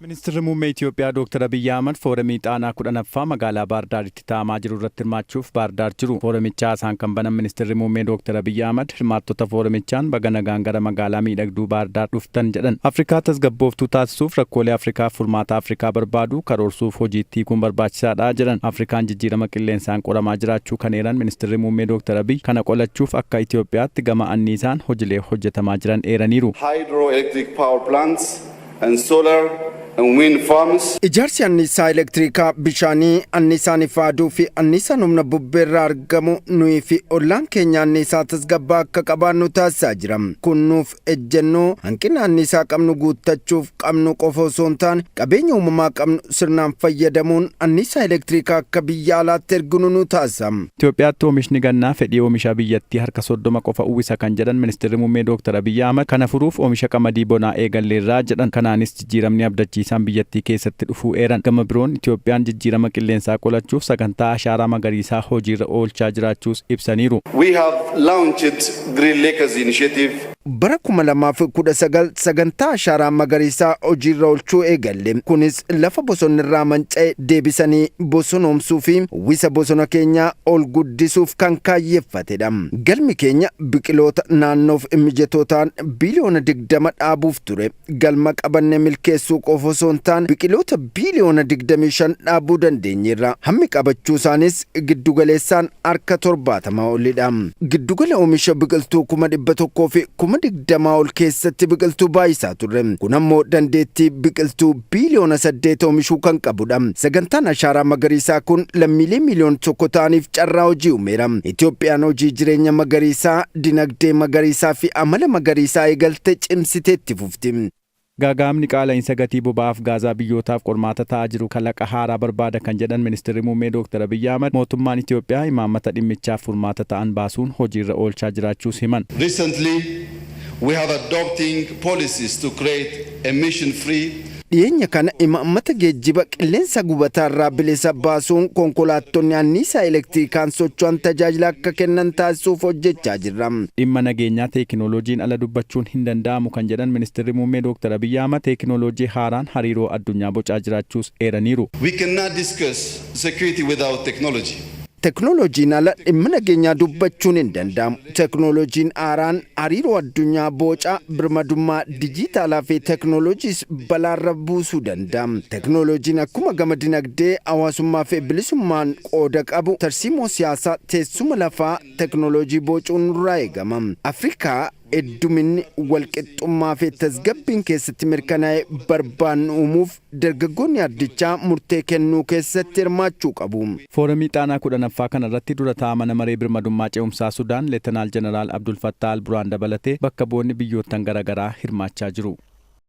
Ministeerri Muummee Itiyoophiyaa Dr. Abiyyi Ahmad fooramii Xaanaa 10ffaa magaalaa Baardaaritti taa'amaa jiru irratti hirmaachuuf Baardaar jiru. Fooramicha haasaan kan banan Ministeerri Muummee Dr. Abiyyi Ahmad hirmaattota fooramiichaan baga nagaan gara magaalaa miidhagduu Baardaar dhuftan jedhan. Afrikaa tasgabbooftuu taasisuuf rakkoolee Afrikaaf furmaata Afrikaa barbaadu karoorsuuf hojiitti hiikuun barbaachisaadha jedhan. Afrikaan jijjiirama qilleensaan qoramaa jiraachuu kan eeran Ministeerri Muummee Dr. Abiyyi kana qolachuuf akka Itiyoophiyaatti gama anniisaan hojiilee hojjetamaa jiran eeraniiru. Hydroelectric power plants and solar and wind farms. Ijaarsi anniisaa elektirikaa bishaanii, anniisaan ifa aduu fi anniisaan humna bubbeerraa argamu nuyi fi ollaan keenya anniisaa tasgabbaa akka qabaannu taasisaa jira. Kun nuuf ejjennoo hanqina anniisaa qabnu guuttachuuf qabnu qofa osoo hin taane, qabeenya uumamaa qabnu sirnaan fayyadamuun anniisaa elektirikaa akka biyya alaatti erginu nu taasisa. Itoophiyaatti oomishni gannaa fedhii oomisha biyyattii harka 30 qofa uwwisa kan jedhan Ministeerri Muummee Dr. Abiyyi Ahmad kana furuuf oomisha qamadii bonaa eegalleerraa jedhan. Kanaanis jijjiiramni abdachiisaan biyyattii keessatti dhufuu eeran. Gama biroon Itoophiyaan jijjiirama qilleensaa qolachuuf sagantaa ashaaraa magariisaa hojiirra oolchaa jiraachuus ibsaniiru. We have launched Green Legacy Initiative. Bara 2019 sagantaa ashaaraa magariisaa hojiirra oolchuu eegalle. Kunis lafa bosonni irraa manca'e deebisanii bosonoomsuu fi uwwisa bosona keenyaa ol guddisuuf kan kaayyeeffatedha. Galmi keenya biqiloota naannoof mijatoo ta'an biiliyoona 20 dhaabuuf ture. Galma qabannee milkeessuu qofa osoo hin taane, biqiloota biiliyoona 25 dhaabuu dandeenyeerra. Hammi qabachuu isaanis giddugaleessaan harka 70 olidha. Giddugala oomisha biqiltuu 120,000 ol keessatti biqiltuu baay'isaa turre. Kun ammoo dandeettii biqiltuu biiliyoona 8 oomishuu kan qabudha. Sagantaan ashaaraa magariisaa kun lammiilee miiliyoona 1 ta'aniif carraa hojii uumeera. Itoophiyaan hojii jireenya magariisaa, dinagdee magariisaa fi amala magariisaa eegalte cimsitee itti fufti. Gaaga'amni qaala'insa gatii boba'aaf gaazaa biyyootaaf qormaata ta'aa jiru kalaqa haaraa barbaada kan jedhan Ministeerri Muummee Dr. Abiyyi Ahmad mootummaan Itoophiyaa imaammata dhimmichaaf furmaata ta'an baasuun hojiirra oolchaa jiraachuus himan. Recently, we have adopting policies to create emission-free Dhiyeenya kana imaammata geejjiba qilleensa gubataa irraa bilisa baasuun konkolaattonni anniisaa elektirikaan socho'an tajaajila akka kennan taasisuuf hojjechaa jirra. Dhimma nageenyaa teekinooloojiin ala dubbachuun hin danda'amu kan jedhan Ministeerri Muummee Dr. Abiyyi Ahmad teekinooloojii haaraan hariiroo addunyaa bocaa jiraachuus eeraniiru. We cannot discuss security without technology. Teknooloojiin ala dhimma nageenyaa dubbachuun hin danda'amu. Teknooloojiin haaraan hariiroo addunyaa boca birmadummaa dijitaalaa fi teknooloojiis balaarra buusuu danda'a. Teknooloojiin akkuma gama dinagdee, hawaasummaa fi bilisummaan qooda qabu, tarsiimoo siyaasaa teessuma lafaa teknooloojii bocuun nurraa eegama. Afrikaa hedduminni, walqixxummaa fi tasgabbiin keessatti mirkanaa'e barbaannu uumuuf dargaggoonni addichaa murtee kennuu keessatti hirmaachuu qabu. Fooramii Xaanaa 10ffaa kanarratti dura taa'aa mana maree birmadummaa ce'umsaa Sudaan Leetanaal Jeneraal Abdul Fattah Al Buraan dabalatee bakka bu'oonni biyyoottan garaagaraa hirmaachaa jiru.